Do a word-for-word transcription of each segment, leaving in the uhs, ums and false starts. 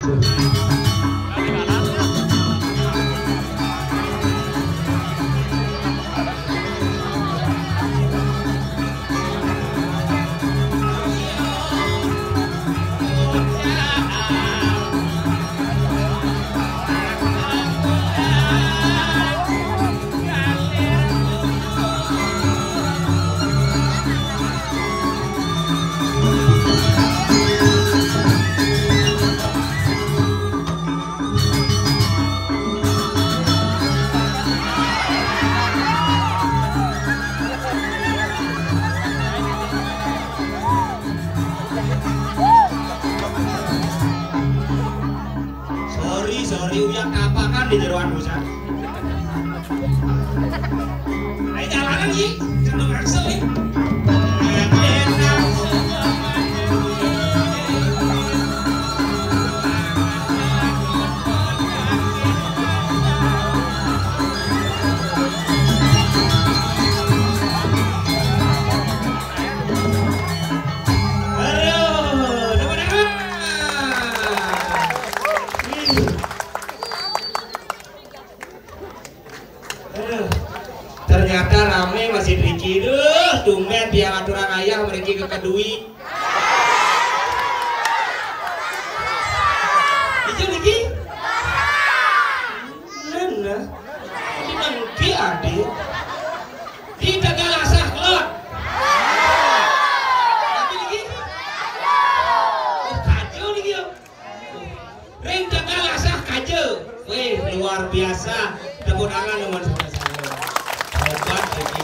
Sorry, sorry, uyak tapakan di jeroan busa. Ayo jalanan, Yi. Jangan maksa, Yi. Aduh, tepuk tangan. Ih. Aduh. Ternyata rame masih driki. Duh, tumben tiang aturan ayah mriki kekedui. Ijo niki? Nah, nah. Ini nengki ade. Di Tegalasah kelot. Tapi niki? Oh, kajo niki, yo. Ring Tegalasah kaja. Wih, luar biasa. Tepuk tangan teman saudara. Hebat iki.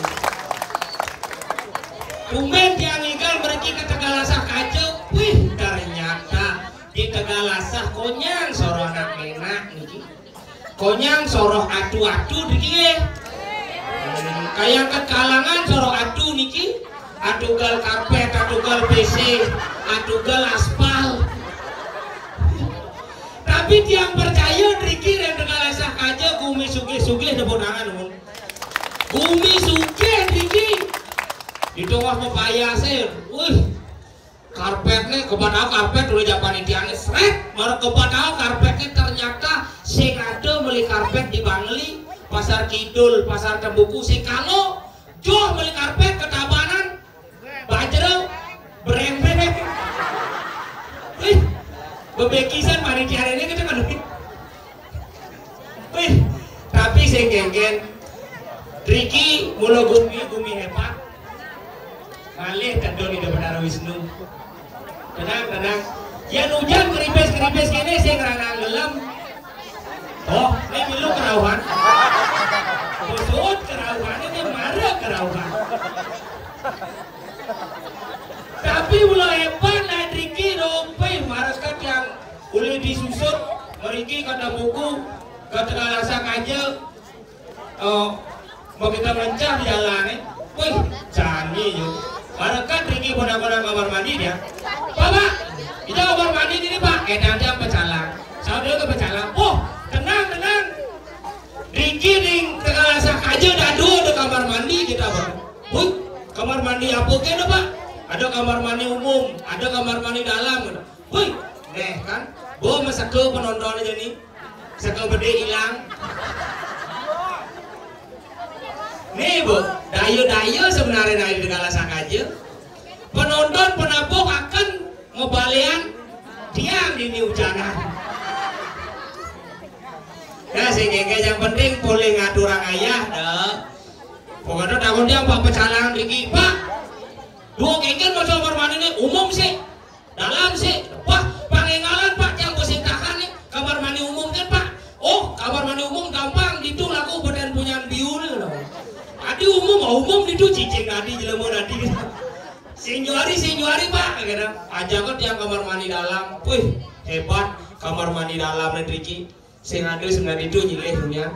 Tumben tiang igal mriki ke Tegalasah kaja. Wih, ternyata di Tegalasah konyang soroh anak menak niki. Konyang soroh atu-atu niki nggih. Hmm, kayang kekalangan soroh atu niki. Atugal karpet, atugal P C, atugal aspal. Tapi tiang percaya driki ring Tegalasah kaja gumi sugih-sugih tepuk tangan, mun. Gumi sugih driki. Di tengah pepayase, wih, karpetne, kebatawa karpet ulah japan itiane, sret, mara kebatawa karpetne ternyata sing ada meli karpet di Bangli, Pasar Kidul, Pasar Tembuku, sing kalo joh meli karpet ke Tabanan, Bajra, Brembek. Wih, bebekisan panitia rene kita kan. Wih, tapi sing kenken, driki mula gumi, gumi hebat. Malih tedun Ida Betara Wisnu. Tenang, tenang. Yen ujan keripis-keripis kene sing ranang gelem. Oh, ini milu kerauhan. Kusut kerauhan, ini mara kerauhan. Tapi mula hebat naik driki, rompih, mara kat yang ulih disusut, mriki kata buku, kata kalasa kaja, eh, mau kita mencah di jalan, eh. Wih, jani yo. Mara kat driki bonak-bonak kamar mandi dia. Pak, Pak, kita kamar mandi ini, Pak. Eh, nanti apa pecalang? Saya dulu ke pecalang. Oh, tenang, tenang. Driki ning Tegalasah kaja dadu ada kamar mandi kita, Pak. Huh, kamar mandi apa kene, Pak? Ada kamar mandi umum, ada kamar mandi dalam, kene. Wih, neh kan, bo meseka penonton aja nih. Seka bede ilang. Nih, Bu, daya-daya sebenarnya dari Tegalasah kaja. Penonton penabuh akan ngebalean tiang dini hujanan. Nah, sing kengke yang penting polih ngaturang ayah, dah. Pokoknya takut dia, Pak, pecalang driki, Pak. Dua kengken masuk kamar mandi nih, umum sih. Dalam sih. Wah, pangenggalan, Pak, yang bersitakan nih. Kamar mandi umum kan, Pak? Oh, kamar mandi umum gampang, ditu laku badan punya biul, loh. Adi umum, ah, umum ditu cicing tadi, jelema tadi. Sing juari, sing juari, Pak, kata. Aja kok tiang kamar mandi dalam. Wih, hebat kamar mandi dalam nih, driki. Sing ada sebenarnya itu nyilih dunia.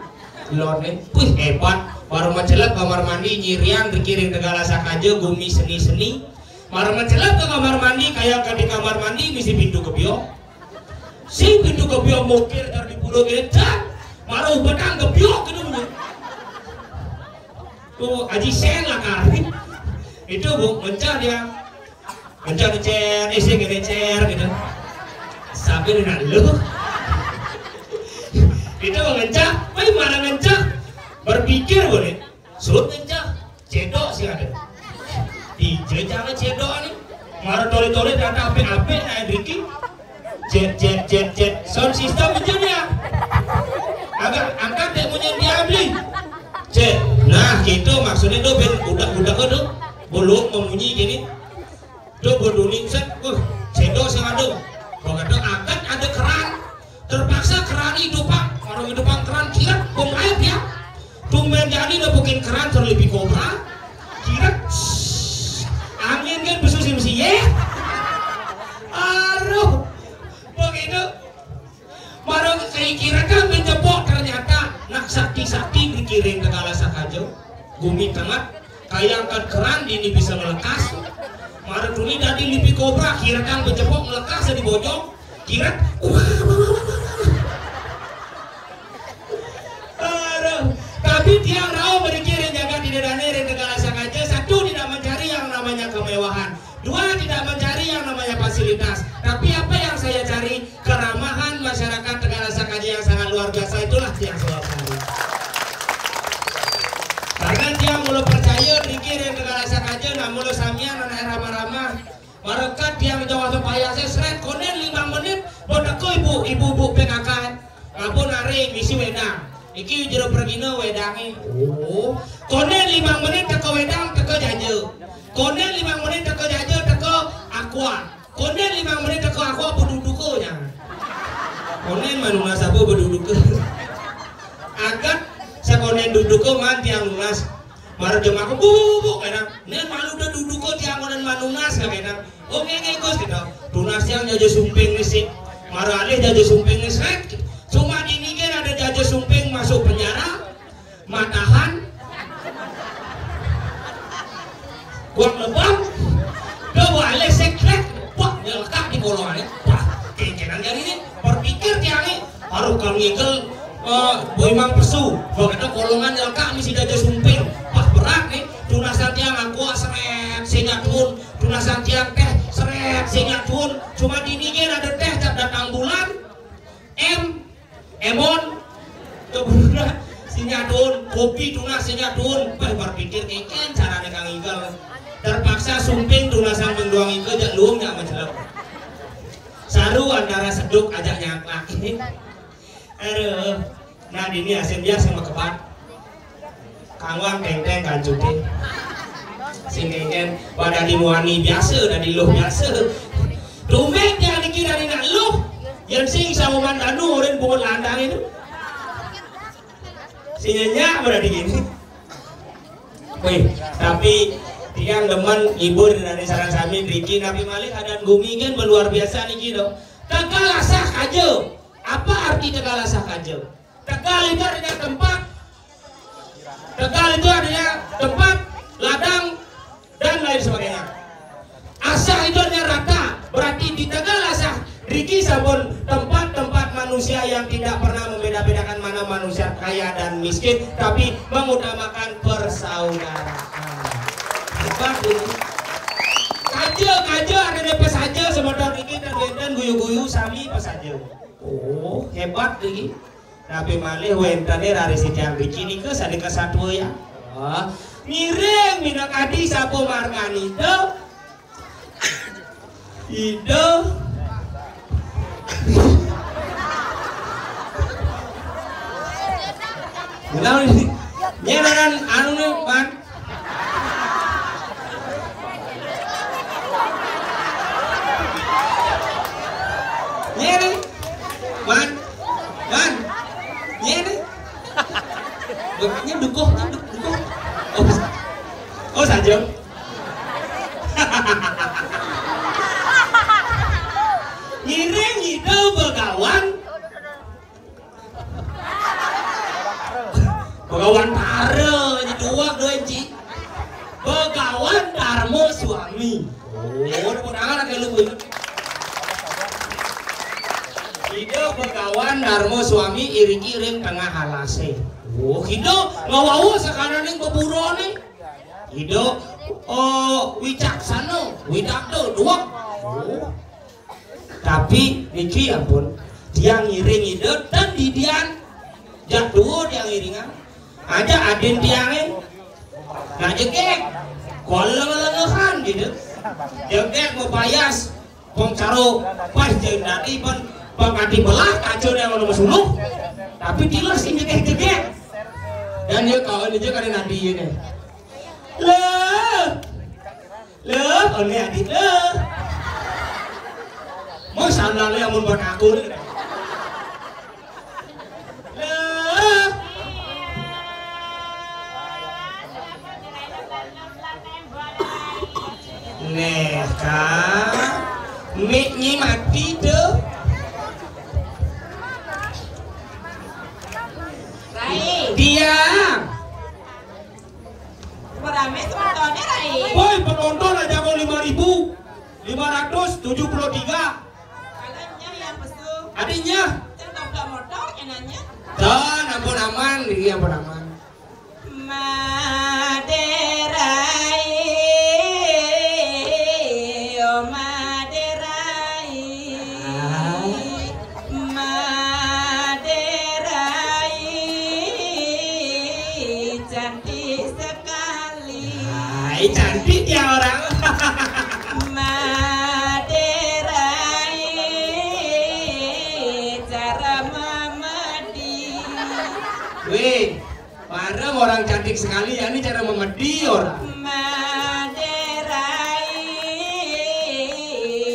Lord nih, wih, hebat. Baru mencelep kamar mandi, nyirian, driki ring Tegalasah kaja, gumi seni-seni. Baru mencelep ke kamar mandi, kayak ke di kamar mandi, misi pintu kebiok. Sing pintu kebiok mukir dari pulau gedan. Baru betang kebiok gitu, Bu. Tuh, Haji Sen lah, kari. Itu, Bu, mencah dia. Mencah, mencah, eh, sing, mencah, gitu. Apa ni nak lu? Kita mau ngencah, mai marang ngencah. Berpikir boleh. Suruh ngencah, cedok sih ada. Di jangan cedok ni. Mara tole-tole data apik-apik nak Enrique. Cet, cet, cet, cet. Sound system itu dia. Agak angkat dek munyi dia beli. Cet. Nah, gitu maksudnya tu ben budak-budak tu. Belum memunyi gini. Tu berduni set, uh, cedok sing ada. Kau kata angkat ada keran. Terpaksa keran hidupang. Orang hidupang keran kilat, bom air dia. Tumben jadi nepukin keran terlebih kobra. Kilat. Angin kan besusim sih, ya. Aduh. Begitu. Marang kira kan menjebok ternyata nak sakti-sakti dikiring ke kala sakaja. Gumi tengah, kayangkan keran dini bisa melekas. Marang tuni dadi lipi kobra, kira kan menjebok melekas di bojong. Kira. Aduh. Tapi tiang rauh berikir yang jaga tidak dana ring ke kala sakaja, satu tidak mencari yang namanya kemewahan. Dua, tidak mencari yang namanya fasilitas. Tapi apa yang saya cari? Keramahan masyarakat Tegal Sakaja yang sangat luar biasa, itulah yang saya cari. Karena tiang mula percaya, pikir yang Tegal Sakaja, nah mula samian anak ramah-ramah. Merekat tiang jauh atau payah saya seret, konen lima menit, berteko ibu, ibu-ibu P K K. Ngapun hari misi wedang. Iki jero pergina wedange. Oh. Konen lima menit teko wedang, teko jaja. Konen lima menit teko jaja, teko aqua. Konen lima menit teko aqua, beduduko nya. Konen manunas apa beduduko. Agat sekonen duduko man tiang nunas. Mara jemaku, "Bu, bu, bu," kena. "Nen malu udah duduko tiang konen manunas," kena. "Oh, nggih, nggih, Gus," gitu. Tunas tiang jaja sumping ni sih. Mara alih jaja sumping ni sih. Cuma dini kan ada jaja sumping masuk penjara. Matahan. Gua lebam. Dia balik sekret. Wah, dia lekat di kolongannya. Wah, kengkenan kali ini. Berpikir tiang ni. Baru kang ngigel, eh, boy mang pesu. Gua kata kolongan dia lekat misi jaja sumping. Wah, berat ni. Tunasan tiang aku seret, sing nyatun. Tunasan tiang teh, seret, sing nyatun. Cuma dini kan ada teh, cap datang bulan. M, Emon, kebuna, sing nyatun, kopi tunas sing nyatun. Bah, berpikir kengken carane kang ngigel. Terpaksa sumping tunasan ping doang ike, jak luung jak mencelep. Saru antara seduk ajak nyangklak. Aduh. Nah, dini asin biasa makebat. Kangwang teng-teng kancuke. Sing kengken, wah dadi muani biasa, dadi luh biasa. Tumben tiang niki dadi nak luh. Yang sing sauman danu orang bungut landang itu. Sing nyenyak berarti gini. Wih, tapi tiang demen hibur dari sarang sami Riki, napi malih keadaan gumi kan luar biasa niki, doh. Tegal asah aja. Apa arti Tegal asah aja? Tegal itu artinya tempat. Tegal itu artinya tempat, ladang, dan lain sebagainya. Asah itu artinya rata. Berarti di Tegal asah, riki sabun tempat-tempat manusia yang tidak pernah membeda-bedakan mana manusia kaya dan miskin, tapi mengutamakan persaudaraan. Hebat ini. Kaja, kaja, ada pesaja semotor riki dan wenten guyu-guyu sami pesaja. Oh, hebat lagi. Napi malih wentene rari sitiang riki nika sané kasatua ya. Ah, ngiring minangka adi sapa margane Ida? Ida. Kenal ini? Nyenaran anu nih, Man. Nyeri. Man. Man. Nyeri. Beknya dukuh, dukuh. Oh, oh saja. Ngiring ngidul begawan. Begawan Tara, ini dua, dua, Ji. Begawan Darmo Suami. Oh, tepuk tangan lagi lu, Bu. Ida Begawan Darmo Suami iriki ring tengah alase. Oh, ida ngawawa sakananing beburone. Ida, oh, wicaksana, widakta, dua. Oh. Tapi niki ampun, tiang ngiring Ida ten didian, jak tuwuh tiang ngiringang. Aja adin tiange. Nah, jegeg. Koleng-lengehan gitu. Jegeg mapayas. Pong caro pas jeng dadi pen pengati belah kaca yang ono suluh. Tapi tilas sing jegeg-jegeg. Dan dia kawan aja kada nadi ini. Leh. Leh, one adi leh. Mau sandalnya amun buat aku. Leh. Neh, Kak. Miknye mati tuh. Rai. Diam. Berame semetonnya, Rai. Woi, penonton aja mau lima ribu lima ratus tujuh puluh tiga. Kalau nyah yang pesu. Adanya. Cek tabrak motor, enaknya. Tuh, ampun aman, iya ampun aman. Madé Rai, oh Madé Rai. Hai. Madé Rai, cantik sekali. Hai, cantik ya orang. Madé Rai, cara memedi. Weh, bareng orang cantik sekali, ya, ini cara memedi orang. Madé Rai,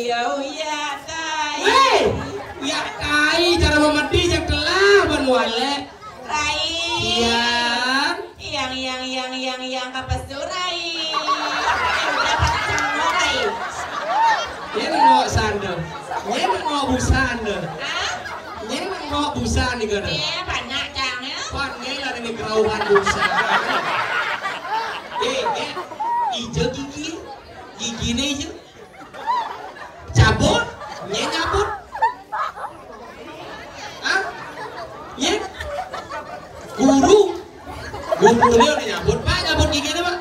ya, uya kai. Weh, uya kai, cara memedi, cek telah, ban wale. Rai. Iya. Yang, yang, yang, yang, yang kapesu, Rai. Udah pacang lo, Rai. Nyén ngok sanda. Nyén ngok busa anda. Hah? Nyén ngok busa nih kada. Iya, banyak cang ya. Pan nyai lari nih kerauhan busa. Eh, eh, ijo gigi. Gigi nih ijo. Cabut? Nyén nyabut? Hah? Nyén? Guru? Guru ini udah nyabut, Pak, nyabut gigi ini, Pak.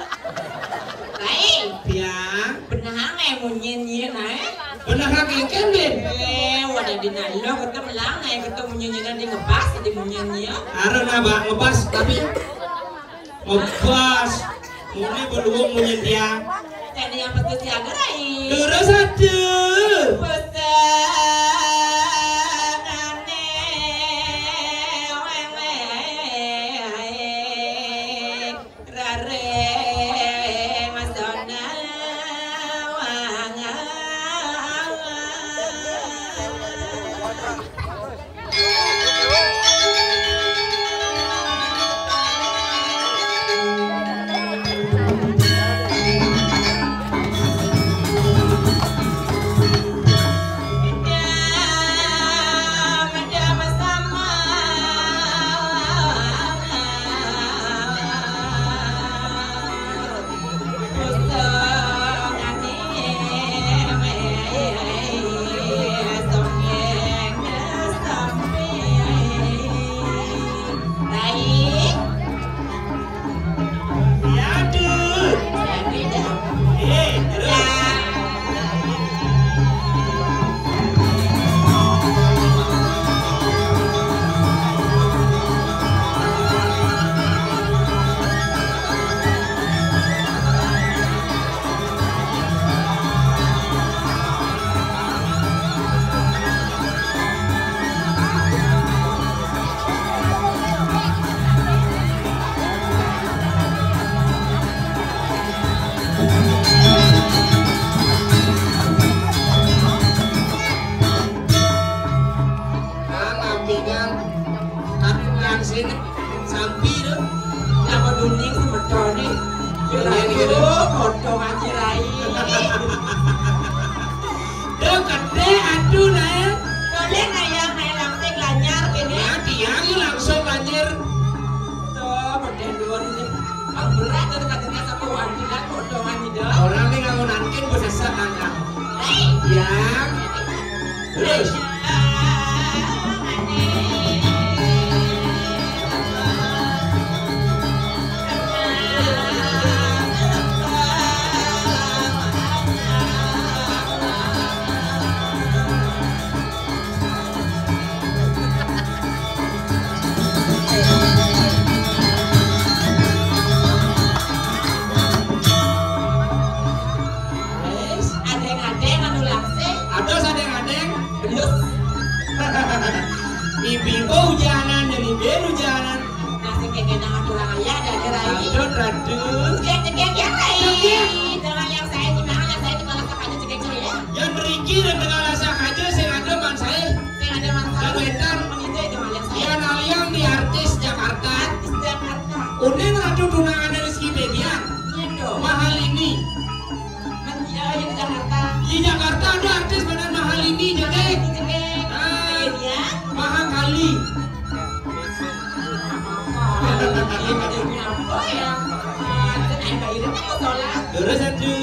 Lain. Ya. Bener ngai munyin nyén, eh? Bener ngai kengken, Din. Eh, wadah di nalo, kita melang, eh, kita munyin nyén, di ngebas, di munyin nyén. Aro na, Pak, ngebas, tapi Ngebas. Muni beluung munyin tiang. Jani yang pedes siaga, Rai. Terus ada. Pesenane weng, weng, raring masona wangan. Kan ampingan, kan yang sini sampi tu. Nama duning semetone. Iya, iya. Aduh, kodong aja rai. Duh, gede aduh, Naya. Boleh, Naya, Naya langsing lanyar gini. Ya, dia langsung lanyar. Tuh, gede dua ini. Ang berat tu katanya satu wadilah kodongan ni dah. Orang ni ngamun angkin besesak angkang. Hei. Ya. Terus. Ibu-ibu hujanan, dari biru hujanan. Nah, sing kengken nang aturan ayah, ada, ada, Rai. Aduh, aduh. Cekek, cekek, ya, Rai. Cekek. Jangan yang saya, gimana yang saya, gimana saja, cekek, cekek, ya. Yang beriki dan dengan rasa aja, sing ada man saya. Sing ada man saya. Yang wetan. Menijai dengan yang saya. Yang aliang di artis Jakarta. Artis Jakarta. Uning Ratu tunangan Rizky Febian. Iya, dong. Mahal ini. Iya, iya, di Jakarta. Di Jakarta ada artis benar mahal ini, jadi. Ini, cekek. Ah, iya. Mahal kali. Terus aja.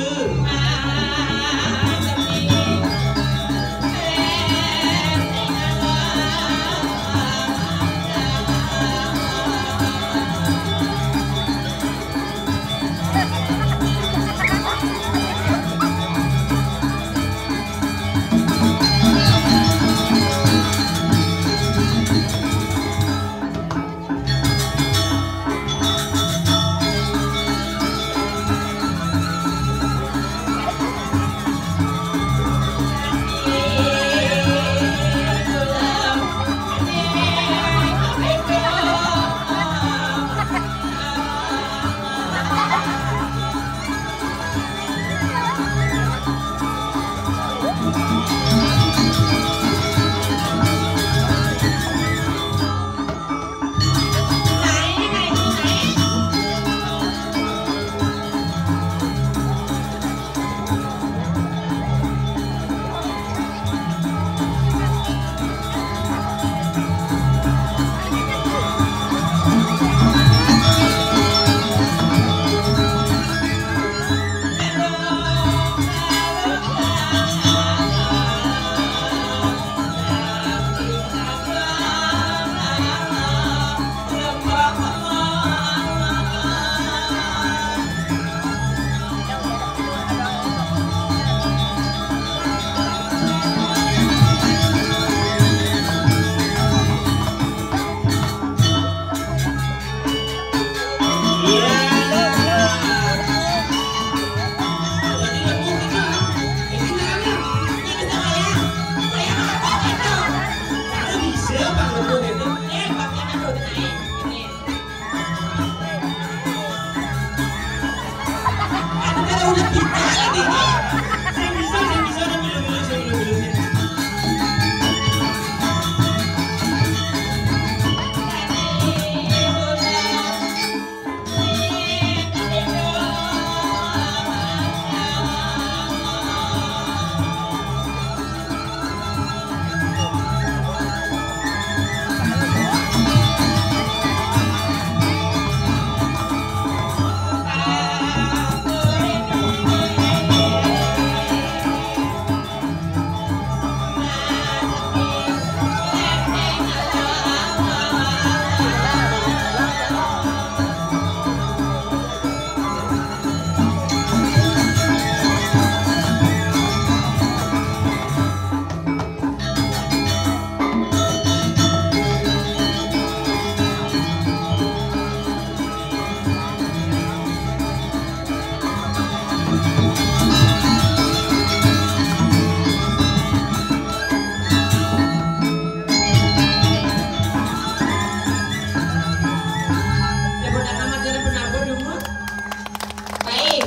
Baik.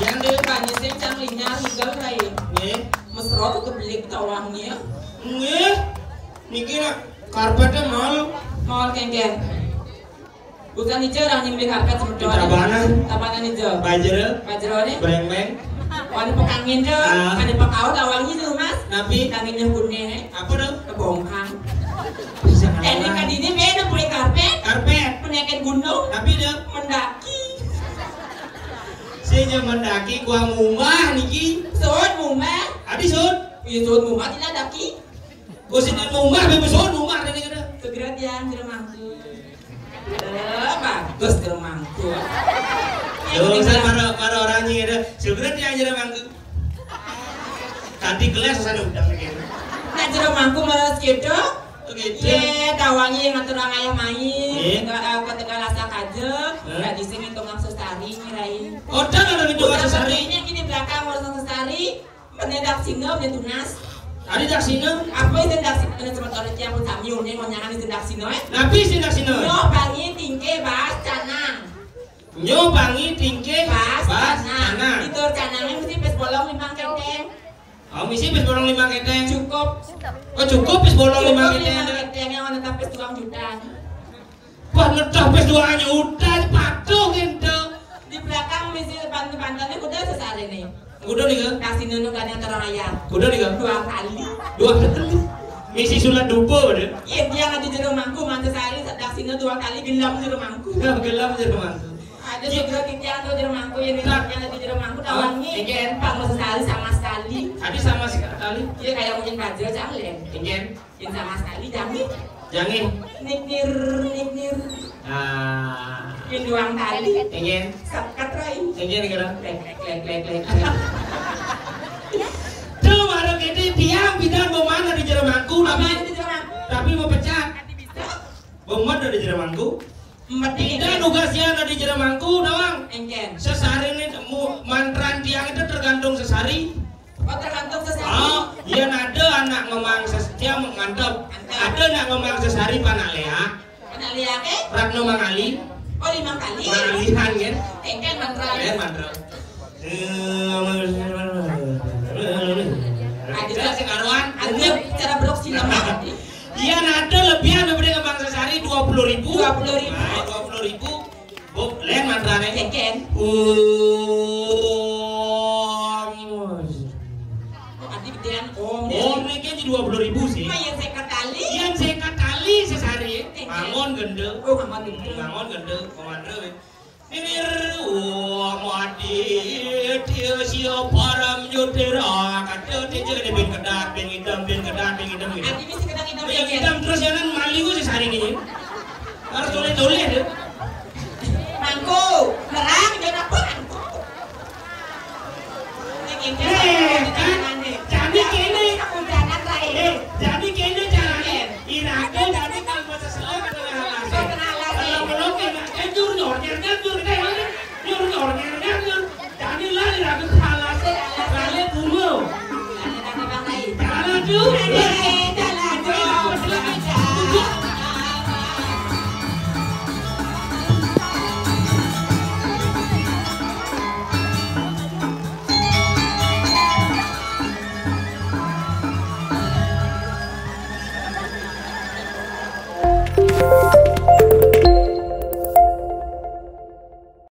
Yang di Panising cang linyar higal, baik. Nggih. Mesra tuh kebelik tawangnya. Nggih. Niki nak karpetnya mal. Mal kengken. Bukan hijau, orang yang beli karpet sebetulnya. Tabanan. Tabanan hijau. Bajero. Bajero nih. Brengmeng. Wani pekangin tuh. Ah. Wani pekau tawangnya tuh, Mas. Napi? Kanginnya kuning, eh. Apa tuh? Kebongkang. Bisa. Eh, ini kan ini beda beli karpet. Karpet. Penyakit gunung. Tapi dia mendaki. Saya mendaki, gua ngumah niki. Sud ngumah. Adi sud. Iya, sud ngumah tidak daki. Gua sini ngumah, bebe sud ngumah tadi kata. Segera dia anjir mangku. Eh, bagus tuh mangku. Tuh, saya para, para orangnya ada. Segera dia anjir mangku. Tadi kelas sana udah gitu. Nah, jero mangku males gitu. Gitu. Ye, tawangi ngatur ayah main. Iya. Enggak, eh, ketika rasa kajek, hah? Enggak disini tukang sesari ngirai. Otak ada di tukang sesari. Ini di belakang orang sesari, menendak singgah udah tunas. Adi daksina? Apa isin daksina? Semeton tiyang pun sami uning ngonyangan isin daksina, eh? Napi isin daksina? Nyobangi tingkih baas canang. Nyobangi tingkih baas canang. Ditur canangé mesti pis bolong limang kéténg. Oh, mesti pis bolong limang kéténg. Cukup. Oh, cukup pis bolong limang kéténg. Limang kéténg yang ana tapis tukang jutan. Wah, ngetah pis dua juta, patuh gitu. Di belakang misi bantu-bantuannya kuda sesariné. Kuda nih, Kak? Kasih nunu gandeng terang ayam. Kuda nih, Kak? Dua kali. Dua kali. Misi sulat dupa, deh. Iya, dia nggak di jero mangku, mantu sari, daksina dua kali, gelam jero mangku. Gelam jero mangku. Ada segera titiang tuh jero mangku, yang yang ada di jero mangku, tawangi. Enggak. Pak mau sesali sama sekali. Tadi sama sekali. Iya, kayak mungkin baja, jangan. Enggak. Yang sama sekali, jangan. Jangan. Niknir, niknir. Ah. Induang tali. Enggak. Sekat rai. Enggak, enggak. Lek, lek, lek, lek, lek. Tuh, baru gitu, tiang bidan mau mana di jero mangku, tapi, di jero mangku. Tapi mau pecat. Mau mana di jero mangku? Bidan nugasnya ada di jero mangku, nawang. Enggak. Sesari ini mu-, mantran tiang itu tergantung sesari. Oh, tergantung sesari. Oh, iya, ada anak memang ses-, dia mantep. Mantep. Ada anak memang sesari panak léak. Panak léak, eh? Ratno Mangali. Oh, limang kali. Mangalihan, kan? Enggak, mantran. Eh, mantep. Ada sing karuan. Ada cara brok silang. Iya, ada lebihan daripada kembang sesari dua puluh ribu. Dua puluh ribu. Nah, dua puluh ribu. Bu, lén mantrané. Kékén. Om. Oh, adi gedéan om. Om niki di dua puluh ribu sih. Oh, yang seket kali. Yang seket kali sesari. Kékén. Bangun gendé. Oh, bangun gendé. Bangun gendé, komandan. Nir, wah, mati, dia sia param jutira, kata dia jadi bin kedat, bin hitam, bin kedat, bin hitam gitu. Adi mesti kena hitam. Yang hitam terus jangan mali gua sih sehari ini. Harus tulis-tulis ya.